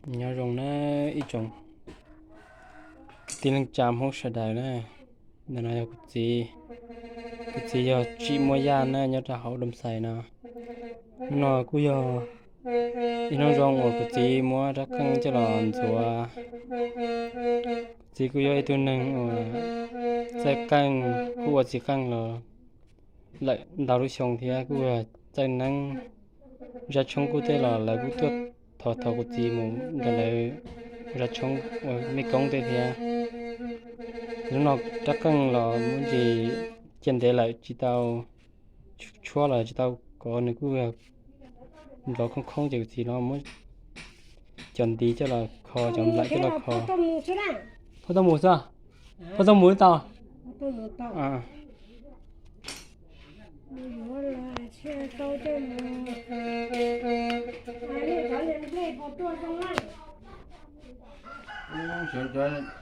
Nyob zoo na ib tsoom tij neej tsa Hmoob sawv daws na. Ntawm no yog kuv txiv, kuv txiv yog Tsim Muaj Yaj na, nyob rau hauv Doo Xais no. Hnub no kuj yog ib hnub zoo uas kuv txiv muab rab qeej coj los ntxuav. Kuv txiv kuj yog ib tug neeg uas txawj qeej, kuj ua txiv qeej los lawm ntau lub xyoo thiab kuj yog txawj neeb. Zaj tshoob kuj tej los lawv kuj tuaj thov thov kuv txiv mus nrog lawv ua zaj tshoob ua mej koob tej thiab. Hnub no rab qeej los muab ntsis cia ntev lawm tsis tau tshuab los tsis tau kov, nws kuj nrov khoob khoob ces kuv txiv no muab cov ntiv coj los kho, cov nplaim coj los kho. Phauj tau mus xwb, phauj tau mus tau. Xyov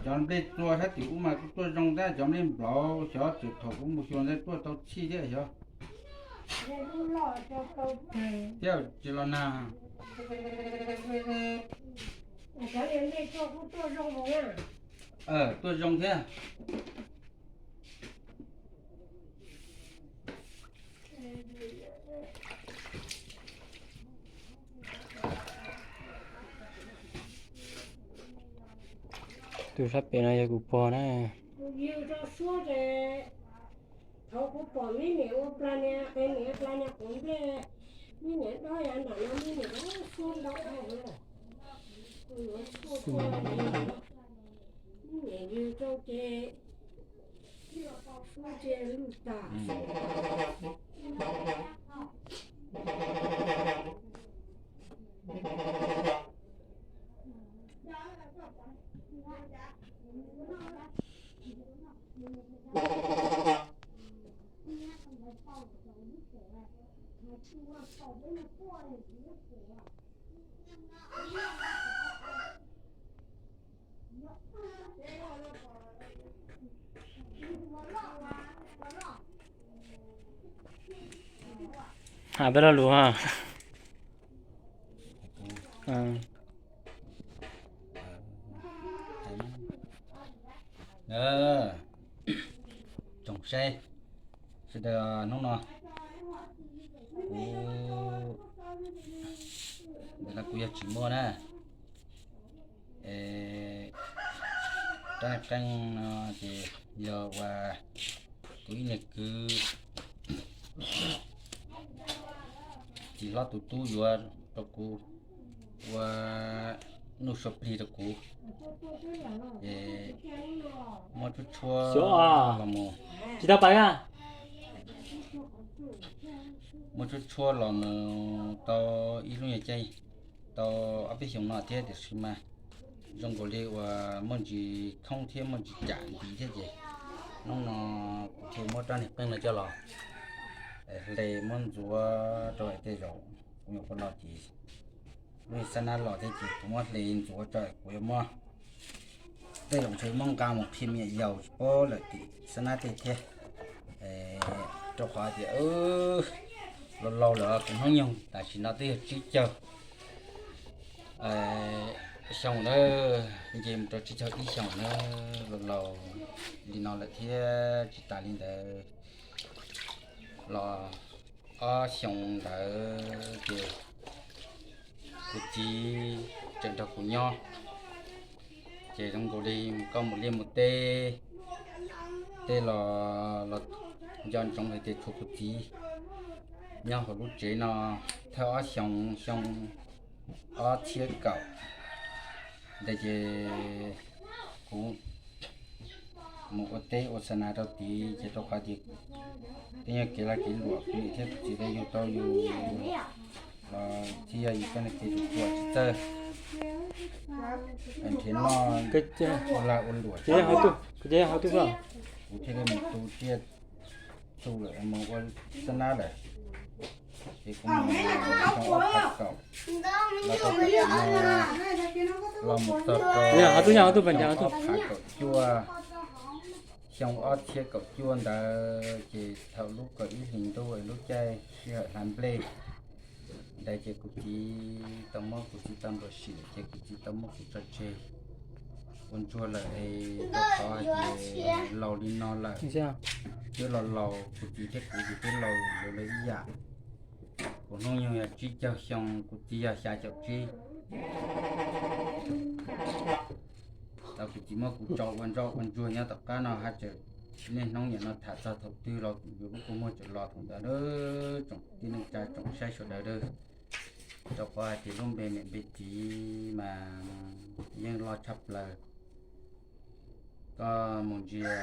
cov nplej tua sab tim ub mas kuj tuaj zoo tab, cov nplej nplauv xyov txawm thaum kuv mus xyuas ntawd tuaj tau txhij thiab xyov. Thiab tsis los nag. Tuaj zoo thiab. Tus sab pem no yog kuv pog na. Thaum kuv pom me niam ua plag niag qe niam plag niag quav nplej, me niam dob yav nram no me niam suab ntau dhau lawm. Kuv yuav tshuaj tua me niam yws rau ces suab ntsia lwj tag. Has peb lo lus ha. Tsoom saib sawv daws, hnub no kuv, ntawm no kuv yog Tsim Muaj na. Rab qeej no ces yog uas kuv ib niag kwv txiv hlob tus tub yuav rau kuv ua nuj sua plig rau kuv. Ces muab tshuab tshuab los mus, tsis tau pais a, muab tshuab tshuab los mus tau ib lub nyuag caij, tau ob peb xyoos no thiab, tiam sis mas zoo nkaus li uas muaj ntsis khoob thiab muaj ntsis cam ntiv thiab ces hnub no kuv thiaj muab rab niag qeej no coj los hle muab ntxuav rau tej zaum kuv nyuam qhuav los ces lub xab nab los thiab ces kuv muab hle ntxuav tso kuv yuav muab, tej zaum ntshe muab nqa mus qhia me nyuam yaus tsis paub lawm tim xab nab tej thiab. Rau qhov tias laus laus lawm kuv hnub nyoog tam sim no twb yog tsib caug xyoo na, nce mus rau tsib caug ib xyoos na, laus laus li no lawm thiab. Tsis tas li ntawd los ob xyoo ntawd ces kuv txiv tseem nrog kuv nyob, ces zoo nkaus li koj mus liaj mus teb, tej los los nco ntsoov hais tias tshuav kuv txiv nyob hauv lub tsev no. Thawj ob xyoo, xyoo ob txhiab kaum ntawd ces kuv mus ua teb ua xa nas rau tid ces rau qhov tias tej nyuag kev lag kev luam kuv niam thiab kuv txiv lawv yug tau yus los thiaj yog yus coj niag kev ruam tsis txawj. Nrhiav noj ua lag ua luam, kuv thiaj li mus tu tsiaj txhu lawm mus ua xab nab lawm. Ces kuv mus xyoo ob phav kaum los rau tam sim no los mus txog rau xyoo ob phav kaum cuaj, xyoo ob txhiab kaum cuaj ntawd ces thaum lub kaum ib hlis ntuj lub caij sij hawm hlav nplej, Ntawd ces kuv txiv tau muab, kuv txiv tau nruam sim lawm ces kuv txiv tau muab kuv tso tseg ua ntsuag lawm es tau qhov hais tias laus li no lawm, twb los laus, kuv txiv thiab kuv ces twb laus lawv ib yam. Kuv hnub nyoog yog tsib caug xyoo, kuv txiv yog xya caum tsib. Tau kuv txiv muab kuv tso ua ntsoj ua ntsuag nyob tom qab no haj tseem niaj hnub niam no tham txog thaum twg los kuv yuav lub kua muag tseem los thaum ntawd. Tsoom tib neej tsa tsoom saib sawv daws a, rau qhov hais tias lub npe niam npe txiv mas yeej loj tshaj plaws. Koj mus ntsia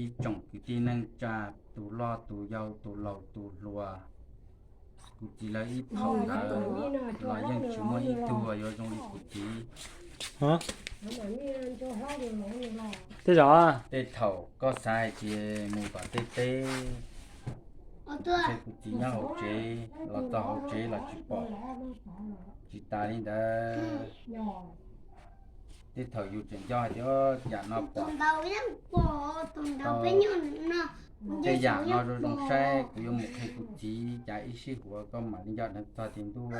ib tsoom kwv tij neej tsa, tus loj tus yau tus laus tus hluas, kuv txiv lawv ib thaum ntawd los yeej tsis muaj ib tug yuav zoo li kuv txiv. Tej zaum tej thaum koj xav hais tias mus tom tej teb, kuv txiv nyob hauv tsev los txog hauv tsev los tsis pom, tsis tas li ntawd. Tej thaum yus tseem nco hais tias yam no pom, tej yam no zoo zoo saib, kuv yuav mus qhia kuv txiv, cas ib sij huam koj mam li nco dheev txog tias ntuj,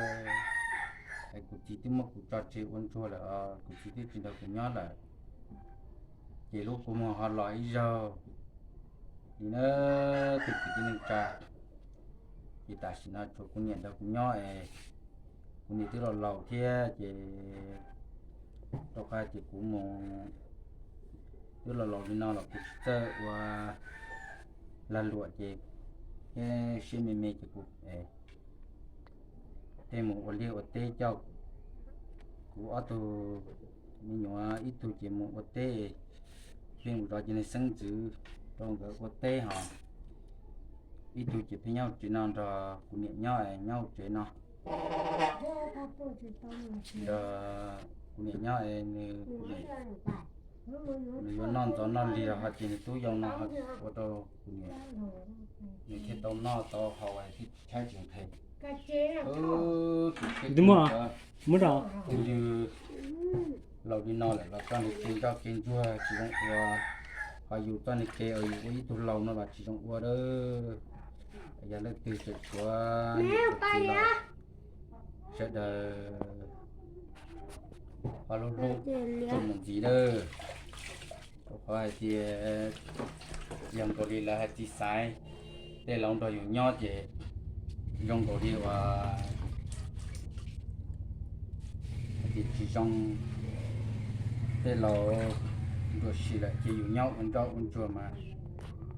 es kuv txiv twb muab kuv tso tseg ua ntsuag lawm os, kuv txiv twb tsis nrog kuv nyob lawm. Ces lub kua muag ho los ib zaug li na, tus kwv tij neej tsa. Ces tam sim no tshuav kuv niam nrog kuv nyob es kuv niam twb los laus thiab ces rau qhov tias kuv mus twb los laus li no los kuv tsis txawj ua lag luam ces thiab siab me me ces kuv tej mus ua liaj ua teb coj kuv ob tug me nyuam, ib tug ces mus ua teb, pheej mus zov cov niag xeeb ntxwv rau nkawd ua teb hos ib tug ces pheej nyob hauv tsev no nrog kuv niam nyob, nyob hauv tsev no nrog kuv niam nyob es nws, nws yuav noj ntxov noj lig ho ces nws tub yau no ho ua rau kuv niam nws thiaj tau noj tau haus thiaj tshaib tsis nqhis. Twb muaj, muab rau twb li laus li no lawm los txoj niag kev nroj kev ntsuag tsis zoo ua, ho yus txoj niag kev uas yus ua ib tug laus no los tsis zoo ua a. Yog leej twg tseem tshuav niam txiv los sawv daws ho hlub hlub txuas mus ntxiv a. Rau qhov hais tias yog nkaus li lawv hais txiv xaiv, tej laus nrog yus nyob ces zoo nkaus li uas hais tias tsis zoo. Tej laus nruam sim lawm ces yus nyob ua nroj ua ntsuag mas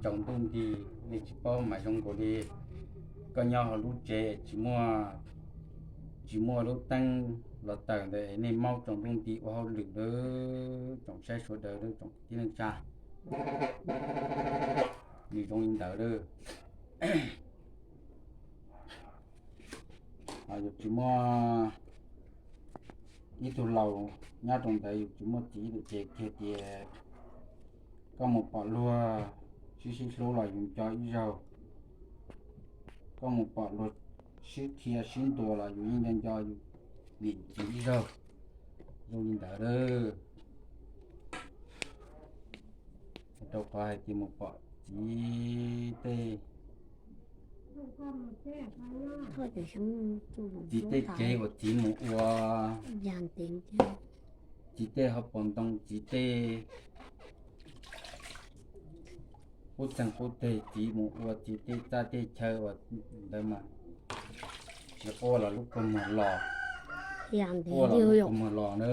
tsaus ntuj nti, nej tsis paub mas zoo nkaus li koj nyob hauv lub tsev tsis muaj, tsis muaj lub teeb los tawm ntawd nej maub tsaus ntuj nti ua hauj lwm a. Tsoom saib sawv daws a, tsoom kwv tij neej tsa, nws zoo li ntawd a. Yus tsis muaj ib tug laus nyob rau ntawd, yus tsis muaj txiv lawm ces kiag tias koj mus pom luag sib sib hlub los yus nco ib zaug, koj mus pom luag sib qhia sib ntuas los yus yeej nco nco yus niam yus txiv ib zaug. Zoo li ntawd a. Rau qhov hais tias mus pom txiv tej, txiv tej kev uas txiv mus ua, txiv tej hauv paus ntoo, txiv tej qub txeeg qub teg, txiv mus ua txiv tej txaj tej chaw uas ntawd mas tsis quaj los lub kua muag los, quaj los lub kua muag los na.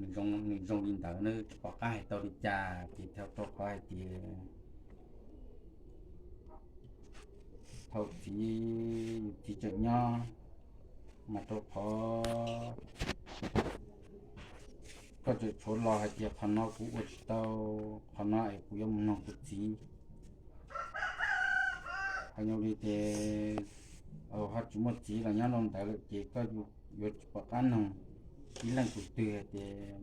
Nws zoo li ntawd na, tsis pom qab hais tau li cas ces thaum rau qhov hais tias thaum txiv, yus txiv tseem nyob mas rau qhov koj tseem tshuav los hais tias qhov no kuv ua tsis tau, qhov no es kuv yuav mus noog kuv txiv. Qhov zoo li ces ho tsis muaj txiv los nyob rau ntawd lawm ces koj yuav tsis pom qab noog ib leej tus twg hais tias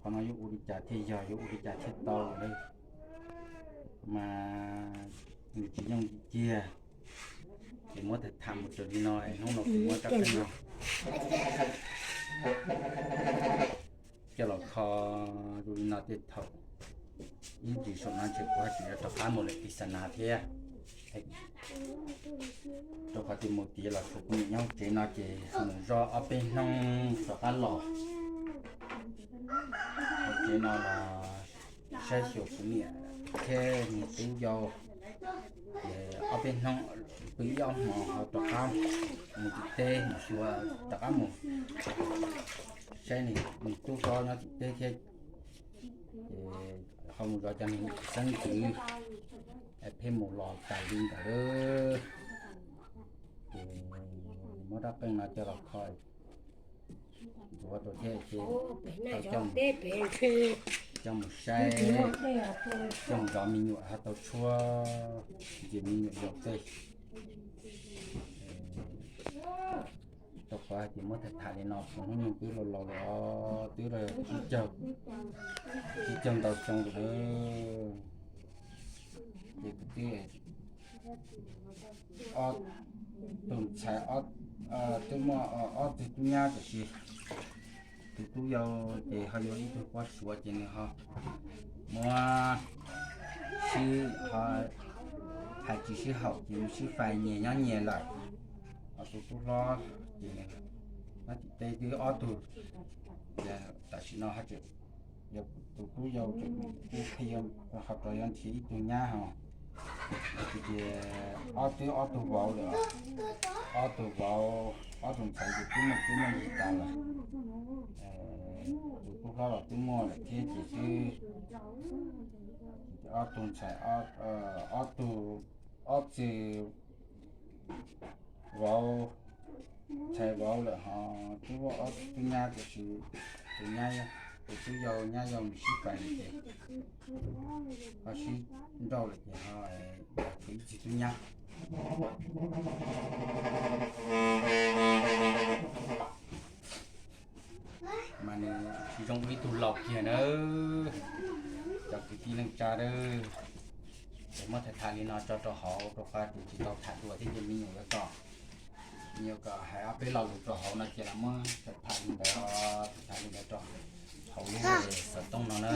qhov no yuav ua li cas thiaj yog, yuav ua li cas thiaj tau lawm. Mas nws tsis yooj yim kiag. Ces muab tham tham mus raws li no es hnub no kuv muab rab qeej no coj los kho zoo li no tej thaum Ib ntsis saum no ces kuv haj tseem yuav rov qab mus lawm Kis Xas Nas thiab, rau qhov tias mus tid los tshuav kuv niam nyob tsev no ces mus zov ob peb hnub rov qab los. Hauv tsev no los saib xyuas kuv niam thiab niag tub yau, ces ob peb hnub pw ib ob hmos ho rov qab mus tim teb mus xyuas, rov qab mus saib niag tub hlob nyob tim teb thiab. Ces ho mus zov cov niag xeeb ntxwv, pheej mus los tas li ntawd. Ces muab rab qeej no coj los kho, ntxuav rau thiab ces tau coj mus saib, coj mus zov me nyuam ho tau tshuab ntxias me nyuam yaus tej. Rau qhov hais tias muab tham tham li no txhua hnub nyoog twb laus laus lawm os, twb sib caug, sib caug ntau xyoo lawm. Ces kwv tij, ob tug ntxhais, twb muaj ob tug tub nyab tiam sis tus tub yau ces ho yuav ib tug poj suav ces nws ho muab sib, ho hais tsis sib haum ces nws sib fais nyias nyob nyias lawm. Ho tus tub hlob ces nyob tim teb twb ob tug, ces tam sim no ho tseem, tus tub yau ces twb qhia ho rov yuav nrhiav ib tug nyab ho. Ces ob, twb ob tug vauv lawm, ob tug vauv, ob tug ntxhais ces twb muaj tub muaj ntxhais tas lawm. Tus tub hlob los twb muaj lawm thiab ces twb ob tug ntxhais, ob tug, ob txwg vauv, ntxhais vauv lawm ho twb muaj ob tug tub nyab tiam sis tus nyab, tus tub yau nyab yau nws sib fais ces ho sib nrauj lawm ces ho tshuav ib txwg tub nyab. Mas nws zoo ua ib tug laus kiag nawb, cov kwv tij neej tsa. Es muab tham tham li no tso rau hauv rau qhov tias tsis tau tham dua thiab ces me nyuam yuav kom, me nyuam kom hais ob peb lo lus rau hauv no ces los muab tham tham li ntawd, tham tham li ntawd rau hauv lub xov tooj no na.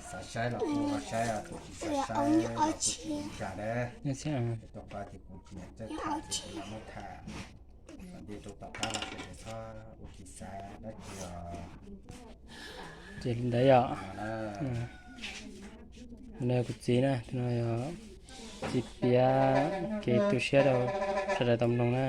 Xav saib los kuj ho saib, tus tsis xav saib los kuj tsis ua cas dab. Rau qhov tias kuv tsis nyiam txawj tham ces kuv los muab tham kom nti rau tom qab los sawv daws txhob ua kev xav dab tsi os. Ces li ntawd yom. No na, kuv txiv na, no yog txiv piav kev tu siab rau sawv daws tau mloog na.